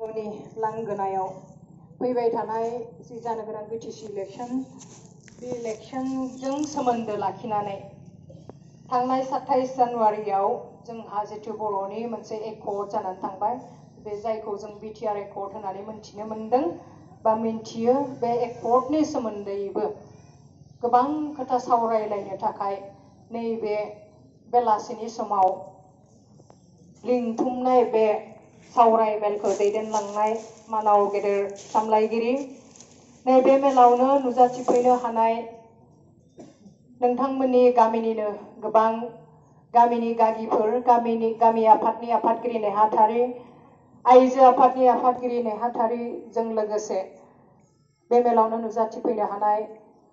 लांगोनायाव फैबाय थानाय जि जानो गोनां बिटिसि इलेक्शन बे इलेक्शनजों सोमोन्दो लाखिनानै थांनाय 27 जानुवारियाव जोंहा जितु बर'नि मोनसे एकर्ड जानानै थांबाय बे जायखौ जों बिटिआर एकर्ड होननानै मोनथिनो मोनदों बा मिन्थियो बे एकर्डनि सोमोन्दैबो गोबां खोथा सावरायलायनो थाखाय नैबे बेलासिनि समाव लिंथुमनाय बे सावरायमेलखौ दैदेनलांनाय मानाव गेदेर सामलायगिरि नैबे मेलावनो नुजाथिफैनो हानाय नोंथांमोननि गामिनिनो गोबां गामिनि गागिफोर गामि आफादनि आफादगिरि नेहाथारि आइजो आफादनि आफादगिरि नेहाथारिजों लोगोसे बे मेलावनो नुजाथिफैनो हानाय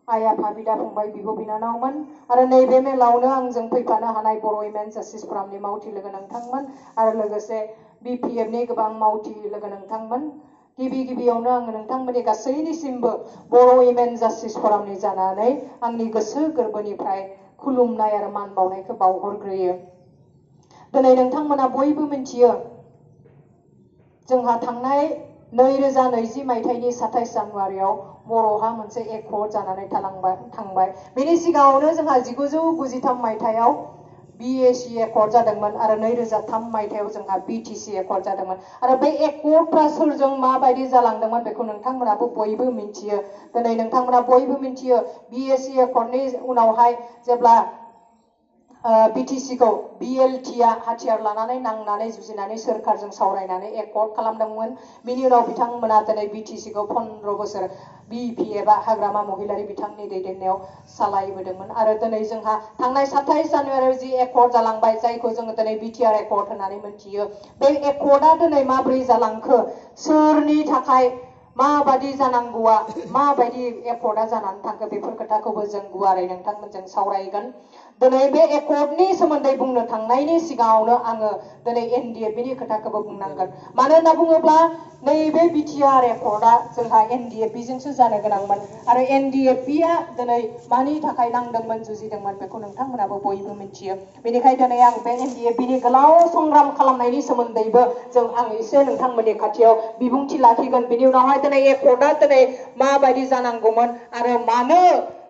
आइ आफा बिदा फंबाय बिब' बिनानावमोन आरो नैबे मेलावनो आंजों फैफानो हानाय बर' वुमेन्स जस्टिस फरामनि मावथि लोगो नोंथांमोन आरो लोगोसे BPFनि गोबां मावथि लोगो नोंथांमोन गिबियावनो आङो नोंथांमोननि गासैनिसिमबो बर' वुमेन्स जस्टिस फरामनि जानानै आंनि गोसो गोरबोनिफ्राय खुलुमनाय आरो मान बावनायखौ बावहरग्रोयो। दिनै नोंथांमोना बयबो मिथियो जोंहा थांनाय 2020 मायथाइनि 27 जानुवारियाव बर'हा मोनसे एकर्ड जानानै थांबाय बेनि सिगाङावनो जोंहा 1993 मायथाइयाव BAC एकर्ड जादोंमोन आरो 2003 मायथाइयाव जोंहा BTC एकर्ड जादोंमोन आरो बे एकर्डफ्रा सोरजों माबायदि जालांदोंमोन बेखौ नोंथांमोनाबो बयबो मिथियो। दिनै नोंथांमोना बयबो मिथियो BAC एकर्डनि उनावहाय जेब्ला BTC को BLTआ हाथियार लानानै नांनानै जुजिनानै सोरखारजों सावरायनानै एकर्ड खालामदोंमोन बिनि उनाव बिथांमोना दिनै BTC को 15 बोसोर BPFआ हाग्रामा महिलारि बिथांनि दैदेननायाव सालायबोदोंमोन आरो दिनै जोंहा थांनाय 27 जानुवारियाव जि एकर्ड जालांबाय जायखौ जोङो दिनै बिटिआर एकर्ड होननानै मिथियो बे एकर्डआ दिनै माबोरै जालांखो सोरनि थाखाय माबादि जानांगौआ माबायदि एकर्डआ जानानै थांखो बेफोर खोथाखौबो जों गुवारै नोंथांमोनजों सावरायगोन। दिनै बे एकर्डनि सोमोन्दै बुंनो थांनायनि सिगाङावनो आङो दिनै NDFBनि खोथाखौबो बुंनांगोन मानो होनना बुङोब्ला नैबे बिटिआर एकर्डआ जोंहा NDFBजोंसो जानो गोनांमोन आरो NDFBआ दिनै मानि थाखाय नांदोंमोन जुजिदोंमोन बेखौ नोंथांमोनाबो बयबो मिथियो। बेनिखायनो दिनै आं बे NDFBनि गोलाव संग्राम खालामनायनि सोमोन्दैबो आं एसे नोंथांमोननि खाथियाव बिबुंथि लाखिगोन। बिनि उनावहाय दिनै एकर्डआ दिनै माबायदि जानांगौमोन आरो मानो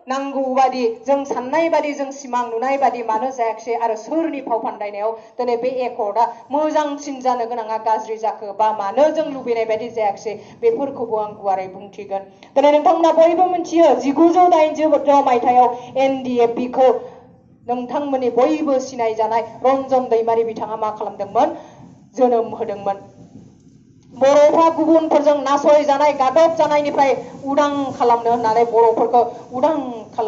नांगौ बादि जों साननाय बादि जों सिमां नुनाय बादि मानो जायाखिसै आरो सोरनि फाव फान्दायनायाव दिनै बे एकर्डआ मोजांसिन जानो गोनाङा गाज्रि जाखो बा मानो जों लुबैनाय बायदि जायाखिसै बेफोरखौबो आं गुवारै बुंथिगोन। दिनै नोंथांमोना बयबो मिथियो 1980 मायथाइयाव NDFBखौ नोंथांमोननि बयबो सिनायजानाय रन्जन दैमारि बिथाङा मा खालामदोंमोन जोनोम होदोंमोन। बर'फ्रा गुबुनफोरजों नासय जानाय गादब जानायनिफ्राय उदां खालामनो होननानै बर'फोरखौ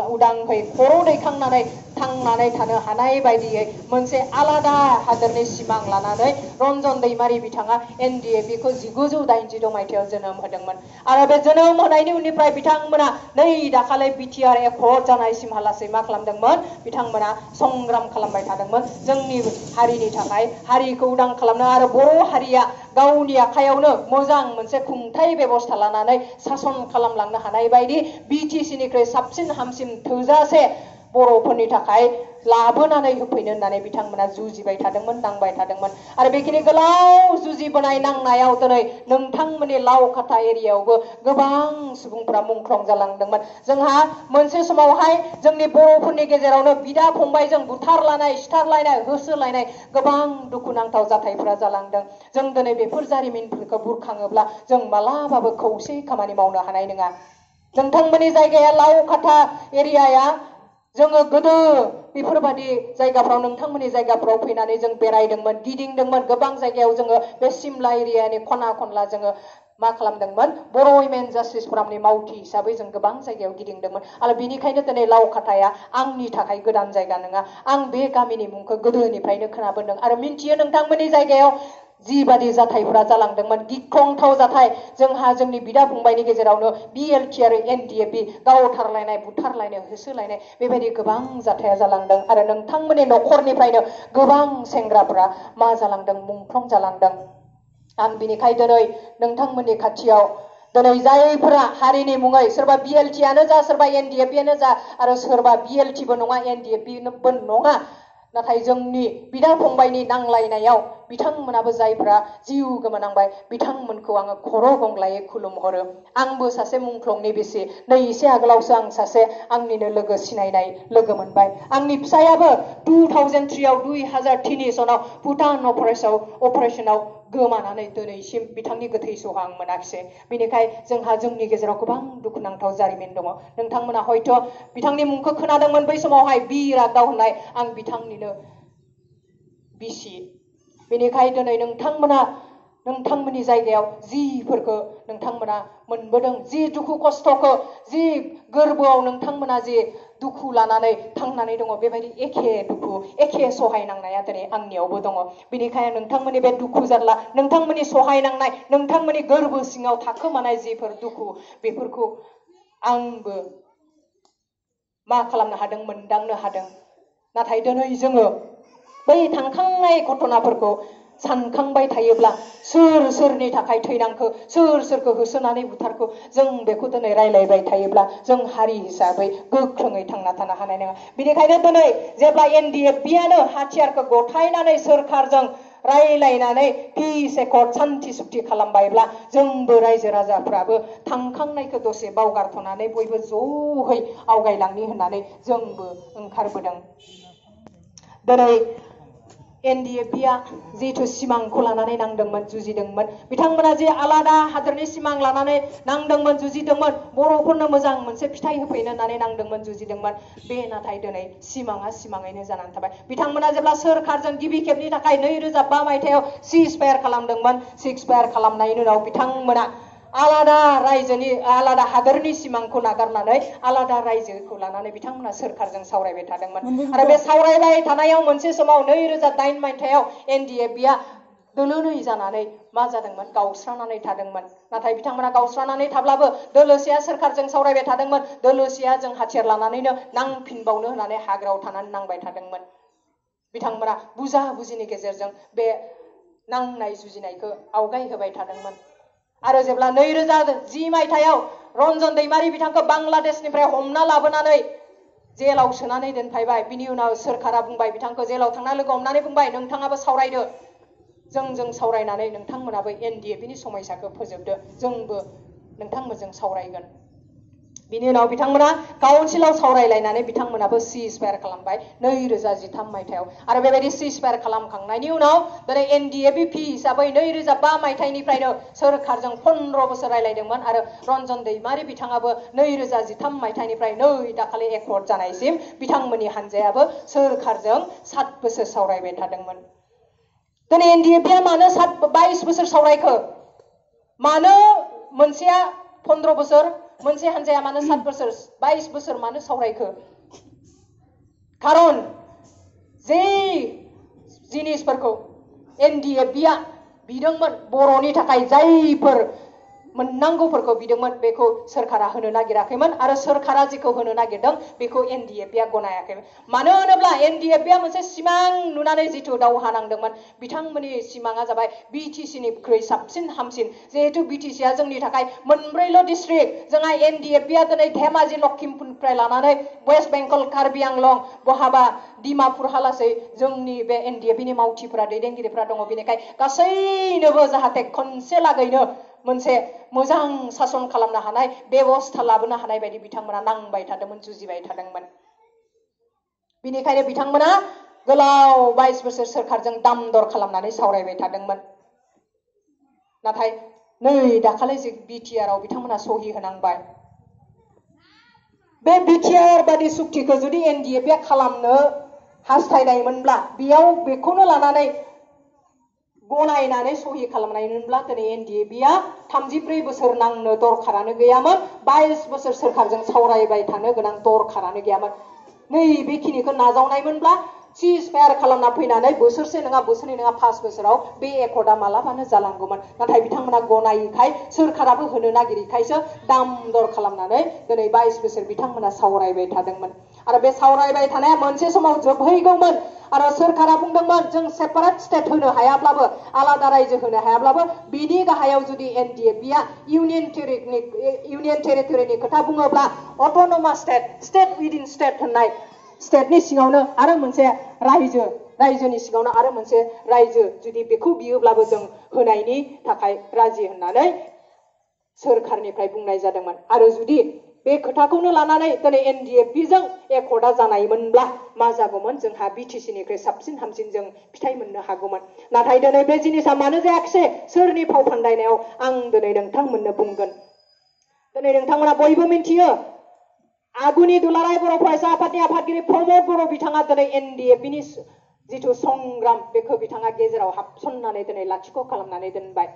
उदांयै खर' दैखांनानै थांनानै थानो हानाय बायदियै मोनसे आलादा हादोरनि सिमां लानानै रन्जन दैमारि बिथाङा NDFBखौ 1982 मायथाइयाव जोनोम होदोंमोन आरो बे जोनोम होनायनि उननिफ्राय बिथांमोना नै दाखालि बिटिआर एकर्ड जानायसिमहालासै मा खालामदोंमोन बिथांमोना संग्राम खालामबाय थादोंमोन जोंनि हारिनि थाखाय हारिखौ उदां खालामनो आरो बर' हारिया गावनि आखायावनो मोजां मोनसे खुंथाय बेबस्था लानानै सासन खालामलांनो हानाय बायदि BTCनिख्रुइ साबसिन हामसिन थोजासे बर'फोरनि थाखाय लाबोनानै होफैनो होननानै बिथांमोना जुजिबाय थादोंमोन नांबाय थादोंमोन आरो बेखिनि गोलाव जुजिबोनाय नांनायाव दिनै नोंथांमोननि लावखाथा एरियायावबो गोबां सुबुंफोरा मुंख्लं जालांदोंमोन। जोंहा मोनसे समावहाय जोंनि बर'फोरनि गेजेरावनो बिदा फंबायजों बुथारलायनाय सिथारलायनाय होसोलायनाय गोबां दुखुनांथाव जाथायफोरा जालांदों। जों दिनै बेफोर जारिमिनफोरखौ बुरखाङोब्ला जों मालाबाबो खौसेयै खामानि मावनो हानाय नङा। नोंथांमोननि जायगाया लावखाथा एरियाया जोङो गोदो बेफोरबादि जायगाफ्राव नोंथांमोननि जायगाफ्राव फैनानै जों बेरायदोंमोन गिदिंदोंमोन गोबां जायगायाव जोङो बे सिमला एरियानि खना खनला जोङो मा खालामदोंमोन बर' वुमेन्स जस्टिस फरामनि मावथि हिसाबै जों गोबां जायगायाव गिदिंदोंमोन आरो बेनिखायनो दिनै लावखाथाया आंनि थाखाय गोदान जायगा नङा। आं बे गामिनि मुंखौ गोदोनिफ्रायनो खोनाबोदों आरो मिन्थियो नोंथांमोननि जायगायाव जिबादि जाथायफोरा जालांदोंमोन गिख्रंथाव जाथाय जोंहा जोंनि बिदा फंबायनि गेजेरावनो BLT आरो NDFB गावथारलायनाय बुथारलायनाय होसोलायनाय बेबायदि गोबां जाथाया जालांदों आरो नोंथांमोननि न'खरनिफ्रायनो गोबां सेंग्राफोरा मा जालांदों मुंख्लं जालांदों। आं बिनिखायनो दिनै नोंथांमोननि खाथियाव दिनै जायफोरा हारिनि मुङै सोरबा BLTआनो जा सोरबा NDFBआनो जा आरो सोरबा BLTबो नङा NDFBबो नङा नाथाय जोंनि बिदा फंबायनि नांलायनायाव बिथांमोनाबो जायफ्रा जिउ गोमानांबाय बिथांमोनखौ आङो खर' गंग्लायै खुलुमहरो आंबो सासे मुंख्लंनि बिसि नै एसे आगोलावसो आं सासे आंनिनो लोगो सिनायनाय लोगो मोनबाय आंनि फिसायाबो 2003 आव 2003 सनाव भुटान अपारेशनाव गोमानानै दिनैसिम बिथांनि गोथै सह आं मोनाखिसै बेनिखाय जोंहा जोंनि गेजेराव गोबां दुखुनांथाव जारिमिन दङ नोंथांमोना हयथ' बिथांनि मुंखौ खोनादोंमोन बै समावहाय बि रागदाव होननाय आं बिथांनिनो बिसि बेनिखाय दिनै नोंथांमोना नोंथांमोननि जायगायाव जिफोरखौ नोंथांमोना मोनबोदों जि दुखु खस्थ'खौ जि गोरबोआव नोंथांमोना जि दुखु लानानै थांनानै दङ बेबायदि एखे दुखु एखे सहायनांनाया दिनै आंनियावबो दङ बेनिखायनो नोंथांमोननि बे दुखु जारला नोंथांमोननि सहायनांनाय नोंथांमोननि गोरबो सिङाव थाखोमानाय जिफोर दुखु बेफोरखौ आंबो मा खालामनो हादों मोनदांनो हादों नाथाय दिनै जोङो बै थांखांनाय घटनाफोरखौ सानखांबाय थायोब्ला सोर सोरनि थाखाय थैनांखो सोर सोरखौ होसोनानै बुथारखो जों बेखौ दिनै रायलायबाय थायोब्ला जों हारि हिसाबै गोख्रोङै थांना थानो हानाय नङा बेनिखायनो दिनै जेब्ला NDFB-आनो हाथियारखौ गथायनानै सोरखारजों रायलायनानै पिस एकर्ड सान्थि सुक्ति खालामबायब्ला जोंबो रायजो राजाफ्राबो थांखांनायखौ दसे बावगारथ'नानै बयबो ज'है आवगायलांनि होननानै जोंबो ओंखारबोदों दिनै NDFB-आ जिथु सिमांखौ लानानै नांदोंमोन जुजिदोंमोन बिथांमोना जे आलादा हादरनि सिमां लानानै नांदोंमोन जुजिदोंमोन बर'फोरनो मोजां मोनसे फिथाइ होफैनो होननानै नांदोंमोन जुजिदोंमोन बे नाथाय दिनै सिमाङा सिमाङैनो जानानै थाबाय बिथांमोना जेब्ला सोरखारजों गिबि खेबनि थाखाय 2005 मायथाइयाव सिजफायार खालामदोंमोन सिजफायार खालामनायनि उनाव बिथांमोना आलादा रायजोनि आलादा हादरनि सिमांखौ नागारनानै आलादा रायजोखौ लानानै बिथांमोना सोरखारजों सावरायबाय थादोंमोन आरो बे सावरायबाय थानायाव मोनसे समाव 2008 मायथाइयाव NDFB-आ दोलोनै जानानै मा जादोंमोन गावस्रानानै थादोंमोन नाथाय बिथांमोना गावस्रानानै थाब्लाबो दोलोसेया सोरखारजों सावरायबाय थादोंमोन दोलोसेया जों हाथियार लानानैनो नांफिनबावनो होननानै हाग्रायाव थानानै नांबाय थादोंमोन बिथांमोना बुजा बुजिनि गेजेरजों बे नांनाय जुजिनायखौ आवगाय होबाय थादोंमोन आरो जेब्ला 2010 मायथाइयाव रन्जन दैमारि बिथांखौ बांलादेशनिफ्राय हमना लाबोनानै जेलाव सोनानै दोनफैबाय बिनि उनाव सोरखारा बुंबाय बिथांखौ जेलाव थांना लोगो हमनानै बुंबाय नोंथाङाबो सावरायदो जों सावरायनानै नोंथांमोनाबो NDFB-नि समयसाखौ फोजोबदो जोंबो नोंथांमोनजों सावरायगोन बिनि उनाव बिथांमोना काउन्सिलाव सावरायलायनानै बिथांमोनाबो सिजफायार खालामबाय 2013 मायथाइयाव आरो बेबायदि सिजफायार खालामखांनायनि उनाव दिनै NDFB हिसाबै 2005 मायथाइनिफ्रायनो सोरखारजों 15 बोसोर रायलायदोंमोन आरो रन्जन दैमारि बिथाङाबो 2013 मायथाइनिफ्राय नै दाखालि एकर्ड जानायसिम बिथांमोननि हानजायाबो सोरखारजों 7 बोसोर सावरायबाय थादोंमोन दिनै NDFB-आ मानो 22 बोसोर सावरायखो मानो मोनसेया 15 बोसोर मोनसे हानजाया मानो 7 बोसोर 22 बोसोर मानो सावरायखो खारन जे जिनिसफोरखौ NDFB-आ बिदोंमोन बर'नि थाखाय जायफोर मोननांगौफोरखौ बिदोंमोन बेखौ सोरखारा होनो नागिराखैमोन आरो सोरखारा जेखौ होनो नागिरदों बेखौ NDFB-आ गनायाखैमोन मानो होनोब्ला NDFB-आ मोनसे सिमां नुनानै जिथु दावहा नांदोंमोन बिथांमोननि सिमाङा जाबाय BTC-निख्रुइ साबसिन हामसिन जिहेतु BTC-आ जोंनि थाखाय मोनब्रैल' डिस्ट्रिक्ट जोंहा NDFB-आ दिनै धेमाजि लखिमपुरनिफ्राय लानानै वेस्ट बेंगल कार्बि आंलं बहाबा डिमापुरहालासै जोंनि बे NDFB-नि मावथिफोरा दैदेनगिरिफोरा दङ बेनिखायनो गासैनोबो जाहाथे खनसे लागैनो मोनसे मोजां सासन खालामनो हानाय बेबस्था लाबोनो हानाय बायदि बिथांमोना नांबाय थादोंमोन जुजिबाय थादोंमोन बेनिखायनो बिथांमोना गोलाव 22 बोसोर सोरखारजों दाम दर खालामनानै सावरायबाय थादोंमोन नाथाय नै दाखालि BTR-आव बिथांमोना सहि होनांबाय बे BTR बादि सुक्तिखौ जुदि NDFB-आ खालामनो हास्थायनायमोनब्ला बेयाव बेखौनो लानानै गनायनानै सहि खालामनायमोनब्ला दिनै NDFB-आ 34 बोसोर नांनो दरखारानो गैयामोन 22 बोसोर सोरखारजों सावरायबाय थानो गोनां दरखारानो गैयामोन नै बेखिनिखौ नाजावनायमोनब्ला सिजफायार खालामना फैनानै बोसोरसे नङा बोसोरनै नङा 5 बोसोराव बे एकर्डआ मालाबानो जालांगौमोन नाथाय बिथांमोना गनायैखाय सोरखाराबो होनो नागिरैखायसो दाम दर खालामनानै दिनै 22 बोसोर बिथांमोना सावरायबाय थादोंमोन आरो बे सावरायबाय थानाया मोनसे समाव जोबहैगौमोन आरो सोरखारा बुंदोंमोन जों सेपारेट स्टेट होनो हायाब्लाबो आलादा रायजो होनो हायाब्लाबो बिनि गाहायाव जुदि NDFB-आ इउनियन टेरिटरिनि खोथा बुङोब्ला अट'नमास स्टेट उइदिन स्टेट होननाय स्टेटनि सिङावनो आरो मोनसे रायजो रायजोनि सिगाङावनो आरो मोनसे रायजो जुदि बेखौ बियोब्लाबो जों होनायनि थाखाय राजि होननानै सोरखारनिफ्राय बुंनाय जादोंमोन। आरो जुदि बे खोथाखौनो लानानै दिनै NDFB जों एकर्डा जानायमोनब्ला मा जागौमोन, जोंहा BTC-निख्रुइ साबसिन हामसिन जों फिथाइ मोननो हागौमोन। नाथाय दिनै बे जिनिसा मानो जायाखिसै, सोरनि फाव फान्दायनायाव, आं दिनै नोंथांमोननो बुंगोन। दिनै नोंथांमोना बयबो मिन्थियो, आगुनि दुलाराय बर' फरायसा आफादनि आफादगिरि प्रमद बर' बिथाङा दिनै NDFB-नि जिथु संग्राम बेखौ बिथाङा गेजेराव हाबसननानै दिनै लाथिख' खालामनानै दोनबाय।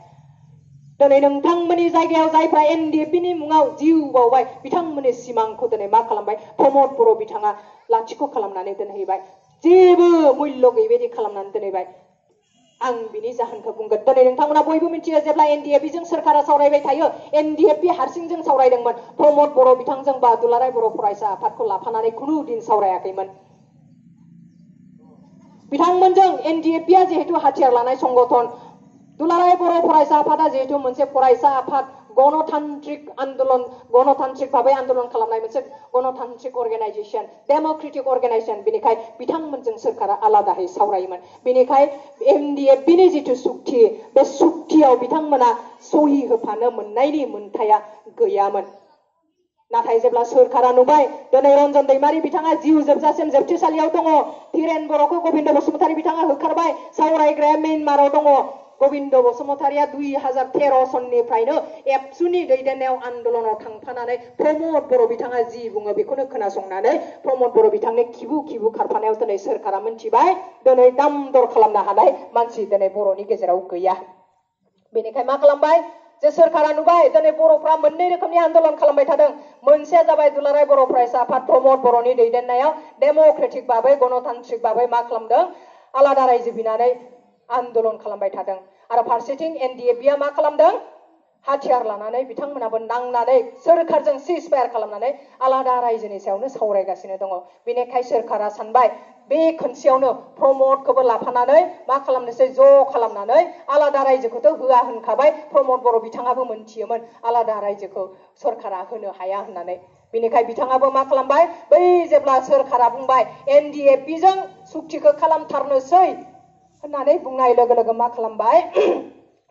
दिनै नोंथांमोननि जायगायाव जायफ्रा NDFB-नि मुङाव जिउ बावबाय बिथांमोननि सिमांखौ दिनै मा खालामबाय, प्रमद बर' बिथाङा लाथिख' खालामनानै दोनहैबाय। जेबो मुल्य गैयैबायदि खालामनानै दोनहैबाय। आं बिनि जाहोनखौ बुंगोन। दिनै नोंथांमोना बयबो मिथियो, जेब्ला NDFB-जों सोरखारा सावरायबाय थायो, NDFB हारसिंजों सावरायदोंमोन, प्रमद बर' बिथांजों बा दुलाराय बर' फरायसा आफादखौ लाफानानै खुनु दिन सावरायाखैमोन। बिथांमोनजों NDFB-आ जिहेतु हाथियार लानाय संगठन, दुलाराय बर' फरायसा आफादा जिहेतु मोनसे फरायसा आफाद, गणतान्त्रिक आन्दोलन, गणतान्त्रिक भाबै आन्दोलन खालामनाय मोनसे गणतान्त्रिक अर्गेनाइजेसन, डेम'क्रेटिक अर्गेनाइजेसन, बेनिखाय बिथांमोनजों सोरखारा आलादायै सावरायोमोन। बेनिखाय NDFB-नि जिथु सुक्ति, बे सुक्तियाव बिथांमोना सहि होफानो मोननायनि मोन्थाया गैयामोन। नाथाय जेब्ला सोरखारा नुबाय, दिनै रन्जन दैमारि बिथाङा जिउ जोबजासिम जोबथेसालियाव दङ, धीरेन बर'खौ गबिन्द बसुमतारी बिथाङा होखारबाय, सावरायग्राया म्यानमाराव दङ। गबिन्द बसुमतारीया 2013 सननिफ्रायनो एबसुनि दैदेननायाव आन्दोलनाव थांफानानै प्रमद बर' बिथाङा जि बुङो बेखौनो खोनासंनानै प्रमद बर' बिथांनि खिबु खिबु खारफानायाव दिनै सोरखारा मोनथिबाय, दिनै दाम दर खालामनो हानाय मानसि दिनै बर'नि गेजेराव गैया। बेनिखाय मा खालामबाय, जे सोरखारा नुबाय दिनै बर'फ्रा मोननै रोखोमनि आन्दोलन खालामबाय थादों। मोनसेया जाबाय दुलाराय बर' फरायसा आफाद प्रमद बर'नि दैदेननायाव डेम'क्रेटिक भाबै, गणतान्त्रिक भाबै मा खालामदों, आलादा रायजो बिनानै आन्दोलन खालामबाय थादों। आरो फारसेथिं NDFB-आ मा खालामदों, हाथियार लानानै बिथांमोनाबो नांनानै सोरखारजों सिजफायार खालामनानै आलादा रायजोनि सायावनो सावरायगासिनो दङ। बेनिखाय सोरखारा सानबाय, बे खनसेयावनो प्रमदखौबो लाफानानै मा खालामनोसै, ज' खालामनानै आलादा रायजोखौथ' होआ होनखाबाय, प्रमद बर' बिथाङाबो मोनथियोमोन आलादा रायजोखौ सोरखारा होनो हाया होननानै। बेनिखाय बिथाङाबो मा खालामबाय, बै जेब्ला सोरखारा बुंबाय NDFB-जों सुक्तिखौ खालामथारनोसै होननानै बुंनाय लोगो लोगो मा खालामबाय,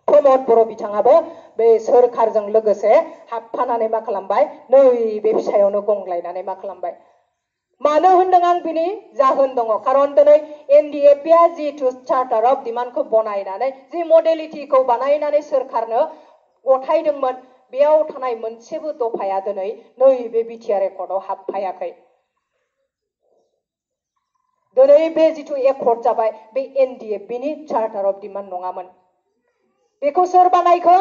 प्रमद बर' बिथाङाबो बे सोरखारजों लोगोसे हाबफानानै मा खालामबाय, नैबे फिसायावनो गंग्लायनानै मा खालामबाय। मानो होनदों आं, बिनि जाहोन दङ। खारन दिनै NDFB-आ जिथु चार्टार अफ डिमान्डखौ बनायनानै जि मडेलिटिखौ बानायनानै सोरखारनो गथायदोंमोन, बेयाव थानाय मोनसेबो दफाया दिनै नैबे बिटिआर एकर्डआव हाबफायाखै। दिनै बे जिथु एकर्ड जाबाय, बे NDFB-नि चार्टार अफ डिमान्ड नङामोन। बेखौ सोर बानायखो,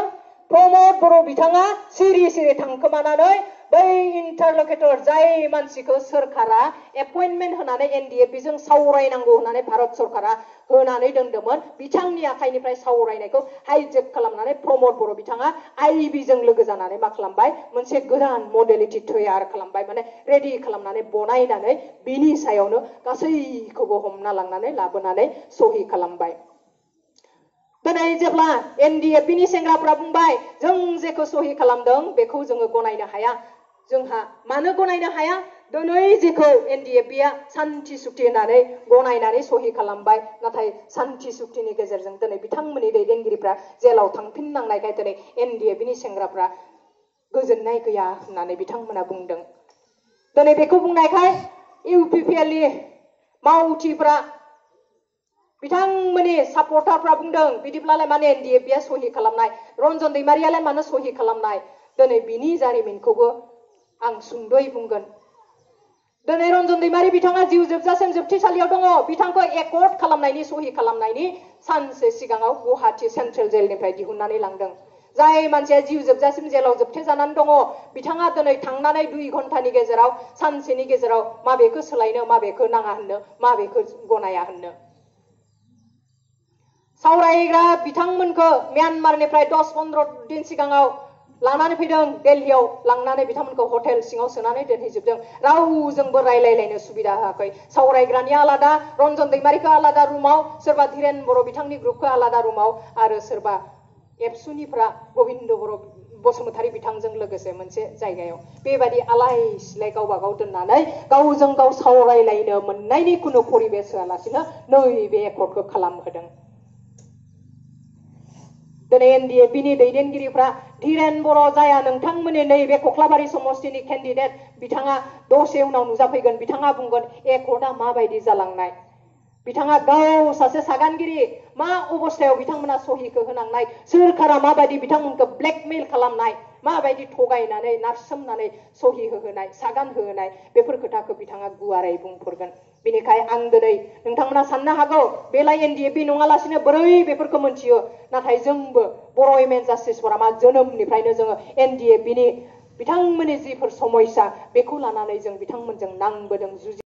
प्रमद बर' बिथाङा सिरि सिरि थांखोमानानै बै इन्टारलकेटर, जाय मानसिखौ सोरखारा एपइन्टमेन्ट होनानै NDFB-जों सावरायनांगौ होननानै भारत सरकारा होनानै दोनदोंमोन, बिथांनि आखाइनिफ्राय सावरायनायखौ हाइजेक खालामनानै प्रमद बर' बिथाङा IB-जों लोगो जानानै मा खालामबाय, मोनसे गोदान मडेलिटि तैयार खालामबाय, माने रेडि खालामनानै बनायनानै बिनि सायावनो गासैखौबो हमना लांनानै लाबोनानै सहि खालामबाय। दिनै जेब्ला NDFB-नि सेंग्राफ्रा बुंबाय, जों जेखौ सहि खालामदों बेखौ जोङो गनायनो हाया। जोंहा मानो गनायनो हाया, दिनै जेखौ NDFB-आ सान्थि सुक्ति होननानै गनायनानै सहि खालामबाय, नाथाय सान्थि सुक्तिनि गेजेरजों दिनै बिथांमोननि दैदेनगिरिफ्रा जेलाव थांफिननांनायखाय दिनै NDFB-नि सेंग्राफ्रा गोजोननाय गैया होननानै बिथांमोना बुंदों। दिनै बेखौ बुंनायखाय UPPL-नि मावथिफ्रा, बिथांमोननि सापर्टारफ्रा बुंदों, बिदिब्लालाय माने NDFB-आ सहि खालामनाय, रन्जन दैमारियालाय मानो सहि खालामनाय। दिनै बिनि जारिमिनखौबो आं सुंद'यै बुंगोन। दिनै रन्जन दैमारि बिथाङा जिउ जोबजासिम जोबथेसालियाव दङ। बिथांखौ एकर्ड खालामनायनि, सहि खालामनायनि सानसे सिगाङाव गुवाहाटी सेन्ट्रेल जेलनिफ्राय दिहुननानै लांदों। जाय मानसिया जिउ जोबजासिम जेलाव जोबथेजानानै दङ, बिथाङा दिनै थांनानै 2 घन्टानि गेजेराव, सानसेनि गेजेराव माबेखौ सोलायनो, माबेखौ नाङा होननो, माबेखौ गनाया होननो। सावरायग्रा बिथांमोनखौ म्यानमारनिफ्राय 10-15 दिन सिगाङाव लानानै फैदों, दिल्लीयाव लांनानै बिथांमोनखौ हटेल सिङाव सोनानै दोनहैजोबदों। रावजोंबो रायलायलायनो सुबिदा होआखै। सावरायग्रानिया आलादा, रन्जन दैमारिखौ आलादा रुमाव, सोरबा धीरेन बर' बिथांनि ग्रुपखौ आलादा रुमाव, आरो सोरबा एबसुनिफ्रा गबिन्द बर' बसुमतारी बिथांजों लोगोसे मोनसे जायगायाव बेबायदि आलाय सिलाय गावबा गाव दोननानै गावजों गाव सावरायलायनो मोननायनि खुनु परिबेस होआलासिनो नैबे एकर्डखौ खालामहोदों। दिनै NDAP नि दैदेनगिरिफ्रा धीरेन बर' जाया नोंथांमोननि नैबे कख्लाबारि समष्टिनि केन्डिडेट बिथाङा दसे उनाव नुजाफैगोन बिथाङा बुंगोन एकर्डआ माबायदि जालांनाय बिथाङा गाव सासे सागानगिरि मा अबस्थायाव बिथांमोना सहिखौ होनांनाय सोरखारा माबायदि बिथांमोनखौ ब्लेकमेल खालामनाय माबायदि थगायनानै नारसोमनानै सहि होहोनाय सागान होहोनाय बेफोर खोथाखौ बिथाङा गुवारै बुंफोरगोन। बेनिखाय आं दिनै नोंथांमोना साननो हागौ बेलाय NDAP नङालासिनो बोरै बेफोरखौ मोनथियो नाथाय जोंबो बर' वुमेन जास्टिस फरामा जोनोमनिफ्रायनो जोङो NDAP नि बिथांमोननि जिफोर समयसा बेखौ लानानै जों बिथांमोनजों नांबोदों